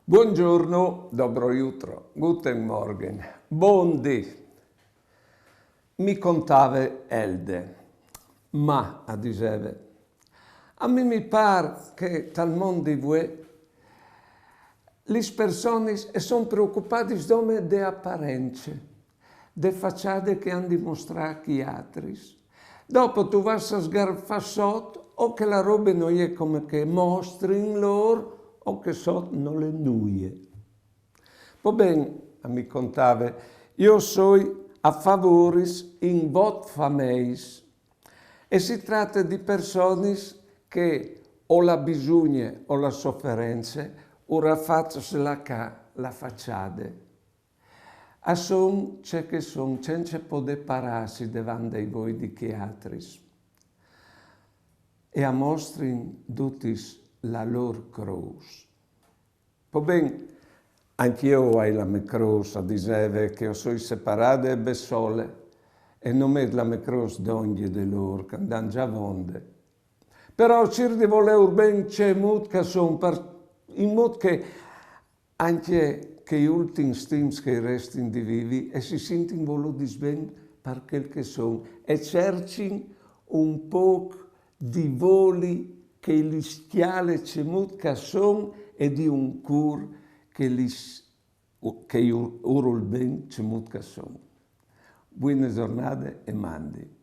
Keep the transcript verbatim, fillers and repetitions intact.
Buongiorno, dobro jutro, guten Morgen, bon dì. Mi contave Elde, ma, a diseve, a mi mi par che tal mond di vuê lis personis e son preocupadis dome de aparence, de façade che a àn di mostrâ chi altris. Dopo tu vâs a sgarfâ sot, o che la robe no je come che a mostrin lôr, o che sot nol è nuie. Po ben, a mi contave, jo o soi a favoris in vot fameis, e si trate di personis che o la bisugne o la soference ur à fat slacâ la façade. A son ce che son, cence podê parâsi devant dai voi di chi altris. E a mostrin dutis la lôr crôs. Po ben, ancje jo o ai la mê crôs, a diseve, che o soi separade e bessole, e no met la mê crôs dongje de lôr, che a 'nd àn za vonde. Però o cîr di volêur ben cemût che a son, par, in mût che ancje chei ultins timps che i restin di vivi e si sintin voludis ben par chel che a son, e cercin un pôc di voli che lis cjale cemût che a son e di un cûr che lis, che ur, ur vûl ben cemût che a son. Buine zornade e mandi.